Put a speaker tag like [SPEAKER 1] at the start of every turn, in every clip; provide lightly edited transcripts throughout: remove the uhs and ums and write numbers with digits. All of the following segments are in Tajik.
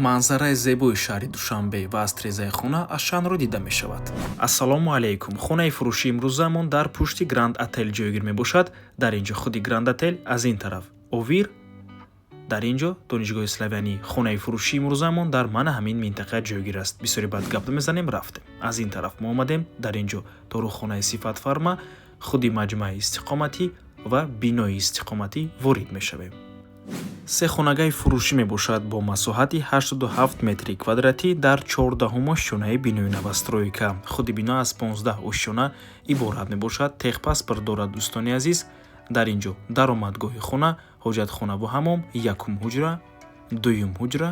[SPEAKER 1] Манзараи зебои шаҳри Душанбе ва аз трезаи хона Ашанро дида мешавад. Ассалому алайкум! Хонаи фурӯшии имрӯзаамон дар пушти Гранд Отел ҷойгир мебошад. Дар ин ҷо худи Гранд Отел, аз ин тараф Овир, дар ин ҷо Донишгоҳи Славянӣ. Хонаи фурӯшии имрӯзаамон дар мана ҳамин минтақа ҷойгир аст. Бисёре баъд гап мезанем, рафтем. Аз ин тараф мо омадем, дар ин ҷо дорухонаи Сифатфарма, худи маҷмӯаи истиқоматӣ ва бинои истиқоматӣ ворид мешавем. Се хонагаи фурӯшӣ мебошад бо масоҳати 87 метри квадратӣ дар 14-ум ошёнаи бинои новостройка. Худи бино аз 15 ошёна иборат мебошад, техпаспорт дорад. Дӯстони азиз, дар ин ҷо даромадгоҳи хона, ҳоҷатхонаву ҳамом, якум ҳуҷра, дуюм ҳуҷра,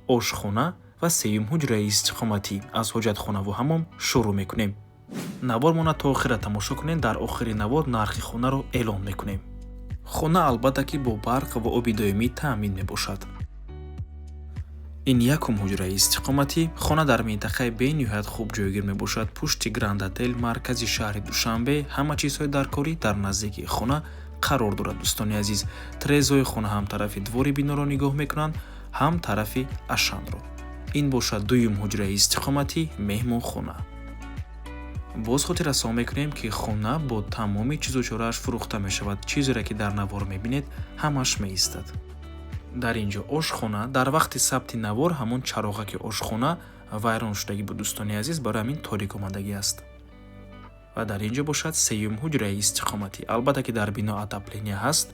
[SPEAKER 1] ошхона ва сеюм ҳуҷраи истиқоматӣ. Аз ҳоҷатхонаву ҳамом шурӯъ мекунем. Навормона то охира тамошо кунед, дар охири навор нархи хонаро эълон мекунем. Хона, албатта ки, бо барқ ва оби доимӣ таъмин мебошад. Ин якум ҳуҷраи истиқоматӣ. Хона дар минтақаи бениҳоят хуб ҷойгир мебошад, пушти Гранд Отел, маркази шаҳри Душанбе. Ҳама чизҳои даркорӣ дар наздикии хона қарор дорад. Дӯстони азиз, трезои хона ҳам тарафи двори биноро нигоҳ мекунанд, ҳам тарафи Ашанро. Ин бошад дуюм ҳуҷраи истиқоматӣ, меҳмонхона. Боз хотиррасон мекунем, ки хона бо тамоми чизу чорааш фурӯхта мешавад. Чизере ки дар навор мебинед, ҳамаш меистад. Дар ин ҷо ошхона. Дар вақти сабти навор ҳамон чароғаки ошхона вайрон шудагӣ буд, дӯстони азиз, барои ҳамин торик омадагӣ аст. Ва дар ин ҷо бошад сеюм ҳуҷраи истиқоматӣ. Албатта ки, дар бино отопление ҳаст.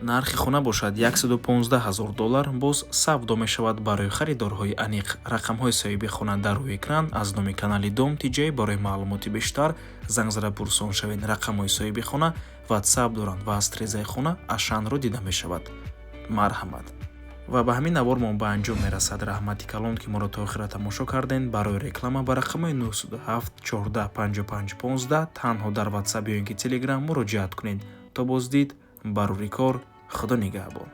[SPEAKER 1] Нархи хона бошад 115 ҳазор доллар, боз савдо мешавад. Барои харидорҳои аниқ рақамҳои соҳиби хона дар рӯи экран. Аз номи канали Дом Тиҷай барои маълумоти бештар занг зада пурсон шавед. Рақамҳои соҳиби хона Ватсап доранд ва аз трезаи хона Ашанро дида мешавад. Марҳамат. Ва ба ҳамин навормон ба анҷом мерасад. Раҳмати калон, ки моро то охира тамошо кардем. Барои реклама ба рақамҳои 907 14 55 15 танҳо дар Ватсап ё ин ки Телеграм муроҷиат кунед. То боздид, барори кор, Худо нигаҳбон.